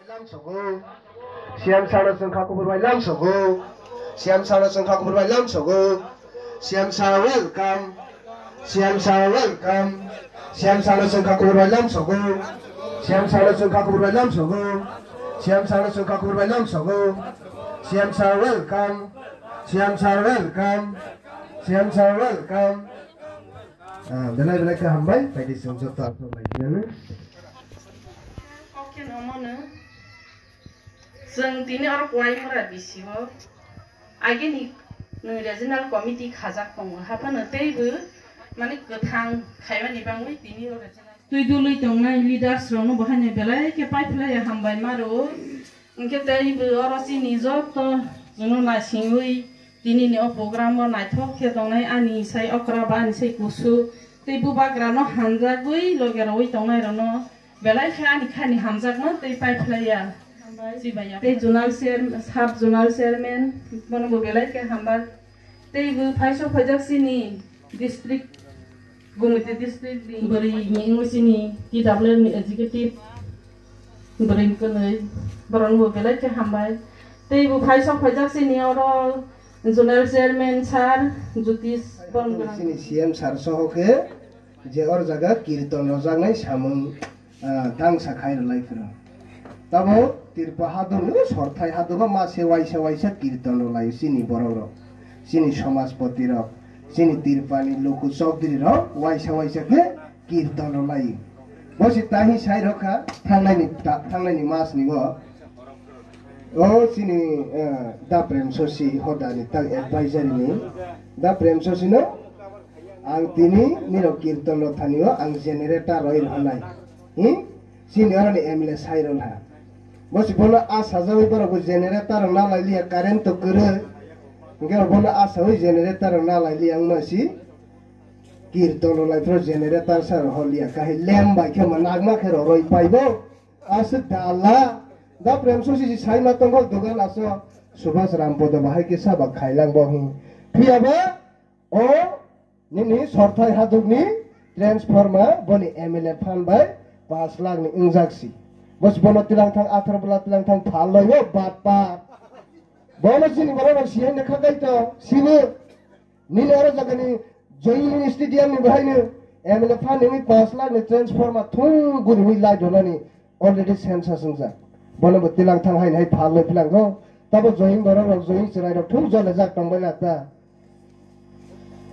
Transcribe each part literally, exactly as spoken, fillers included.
Lamsogo. Siam sano chwng kha kubur bai lamsogo. Siam sano chwng kha kubur bai lamsogo. Siam sa welcome. Siam sa welcome. Siam sano chwng kha kubur bai lamsogo. Siam sano chwng kha kubur bai lamsogo. Siam sano chwng kha kubur bai lamsogo. Siam sa welcome. Siam sa welcome. Siam sa welcome. Ah, belai belai khe hambai, paidi chwng joto aswk lai phiya nw. Kok khe no mano. Chwng tini oro Kuaimura B C o agini nwi regional committee khajak tongo. Haphano teibo mani kwthang khaimani bangwi tini oro regional twi dului tongnai leaders rokno bo haino belai khe paiphlaiya hambai maro. Hwnkhe teibo oro chini joto chwngno naisingwi tinini o program o naithok khe tongnai ani sai okra ba ani sai kusu tei bubagrano hamjagwi loge rogwi tongnai rokno belai khe ani khani hamjakma tei paiphlaiya. Chibaiya. Tei zonal chair-, sub zonal chairman bono bo belai khe hamba. Tei bo phaisok phaijak chini district, Gumiti district ni bwrwi ni wngwi chini T W F ni executive bwrwi kwnwi borokno bo belai khe hambai. Tei bo phaisok phaijak chini oro zonal chairman sir Jyotish Bongrang. Chini C M sir soho khe je or jaga kirton rojaknai samung ah, tangsa khai rwlai phano. Tamo Tirpa hadung, o sorthai hadungo ma se waisa waisa kirton rwlai chini borok rok, chini somajpoti rok, chini Tirpani luku chokdri rok waisa waisa khe kirton rwlai. Bo se tahi sai rokha thangnaini ta-, thangnaini mas ni bo. O chini, eh, Da Prem Sosi hodani tak advisory ni. Da Prem Sosi no ang tini nirok kirton rok thani o ang generator roi rwnai. Hi? Chini oroni M L A sai rwna. Bo si bono a sajagwi borok bo generator rok na lai liya, current to kwrwi. Hwnkhe bono a sawi generator rok na lai liya wngma si kirton rok lai phro generator sa rok hor liya. Kahai lem bai khe ma nagma khe rok roi pai bo. Aswk da Allah. Da Prem Sosi si sai ma tongkho dogan aso Subhas Rampodo bahai khe saba khailang bo hi. Phiya ba o nini sorthai hadukni transformer boni M L A phan bai pash lakh ni wngjak si. Bos bono tilang thang athar bwla tilang thang phal loio bat pat. Bono chini borok rok siyai na khakai to sini. Nini oro jagani Joyini stadium ni bahai ni M L A phan ni pash lakh ni transformer thung guri wi light rwnani already census wngjak. Bono bo tilang thang hai hai phal loiphilang kho. Tabo join borok rok join chwrai rok thung jole jak tong bai na ta.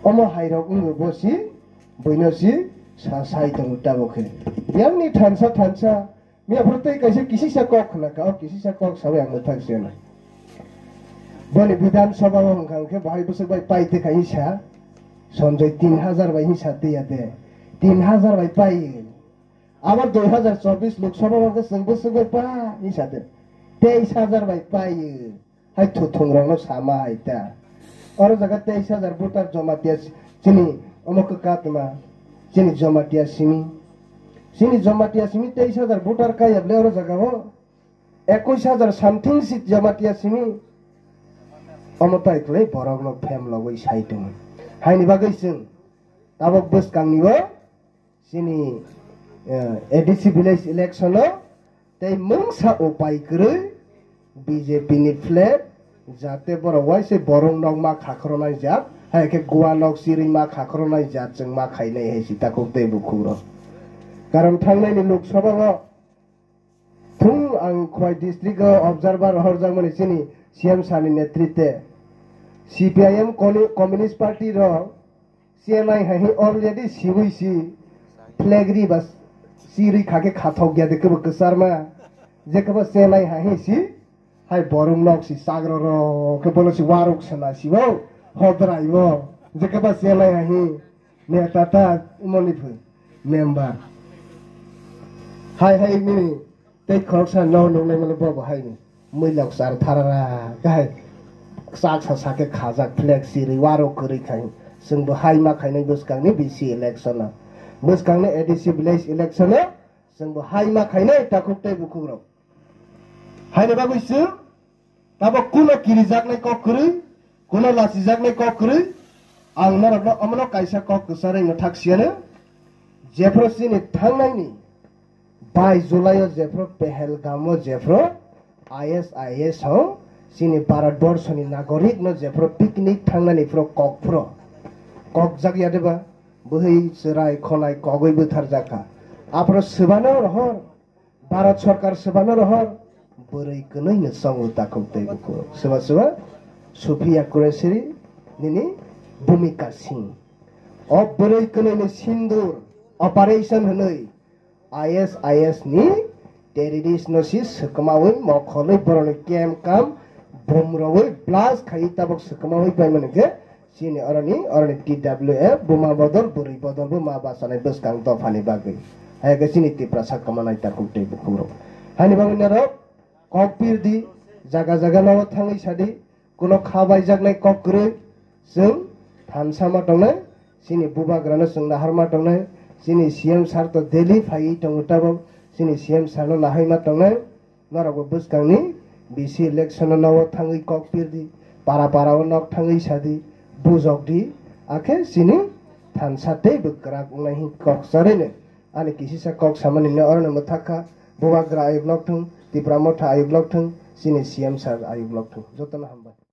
Omo hai rok wngwi bo si buino si sa sai tongo tabo khe. Yang ni thansa thansa mi aphuru tei kaisa kisisa kok khna ka, o kisisa kok sawi ang mwthang se na. Boni Bidhan Sabha o hwnkha hwnkhe bahai bwswk bai pai te khai sa Sanjay tin hajar bai hinsa te ya de. Tin hajar bai pai. Abar dui hajar chobbish Lok Sabha o hwnkhe chwng bwswk bai pa hinsa de. Teis hajar bai pai. Hai thuthung rokno sama hai ta. Oro jaga teis hajar voter Jamatia s-, chini omo kwkatma chini Jamatia simi. Chini Jamatia simi teis hajar voter kaya ble oro jaga o. Ekwis hajar something si Jamatia simi. Omo tai kwlai borok no phem logoi sai tongo. Haini bagwi chwng tabok bwskang ni o chini, eh, A D C village election o tei mungsa upai kwrwi B J P ni flag jate borok waise borok nok ma khakhronai jat, hai khe gua nok chirwi ma khakhronai jat chwng ma khainai hai si takhuk tei bukhuk rok. Karon thangnai ni Lok Sabha o Thung ang Khwai district o observer horjakmani chini C M sir ni netritwe C P I M koni-, Communist Party rok chenai hai hi already siwi si flag ri ba siri khake khathok ya de kebo kwcharma je kebo chenai hai hi si hai borok nok si chagro ro khe bono si warok sana si bo hodrai bo je kebo chenai hai hi. Neta ta moni phu member. Hai hai mini tei khoroksa no nungnai mani bo bo hai ni. Mui lok sar tharara kahai. Sak sa sa khe khajak flex siri waro kwrwi khai. Chwng bo hai ma khainai bwskang ni B C election o. Bwskang ni A D C village election o. Chwng bo hai ma khainai takhuk tei bukhuk rok. Haini bagwi chwng tabok kuno kirijaknai kok kwrwi, kuno lachijaknai kok kwrwi, ang norokno omono kaisa kok kwcharwi mwthak siyano, jephru chini thangnaini Bai July o jephru Pahalgam o jephru I S I S o chini Bharat borso ni nagorik no jephru picnic thangnani phru kok phru kok jak ya deba, bwhwi chwrai khonai kogwi bwthar jak kha. Aphuru swbano rohor, Bharat sorkar swbano rohor, bwrwi kwnwi no chongo takhuk tei bukhuk. Swba swba Supriya Kuresri nini Bhumika Singh. O bwrwi kwnwi ni sindur operation hwnwi I S I S ni terrorist no si swkmawi mokholwi borokni camp kam bumrowi blast khai tabok swkmawi paimani khe chini oroni, oroni T W F buma bodol bwrwi bodol bo ma bachanai bwskang dophani bagwi. Hai khe chini Tiprasa kwmanai takhuk tei bukhukrok. Hani bagwi norok kok pirdi, jaga jaga no thangwi sadi, kuno kha baijaknai kok kwrwi, chwng thansa ma tongnai, chini bubagrano chwng naharma tongnai, chini C M sir to daily phaiwi tongo tabok, chini C M sir no nahaima tongnai, norokbo bwskangni B C election no nogo thangwi kok pirdi, para para o nok thangwi sadi, bujokdi, akhe chini thansa tei bwkrak wngnai hin kok charwino. Ani kisisa kok samani no oroni mwthakha, bubagra ayuk lokthung, Tipra motha ayuk lokthung, chini C M sir ayuk lokthung. Jotono hambai.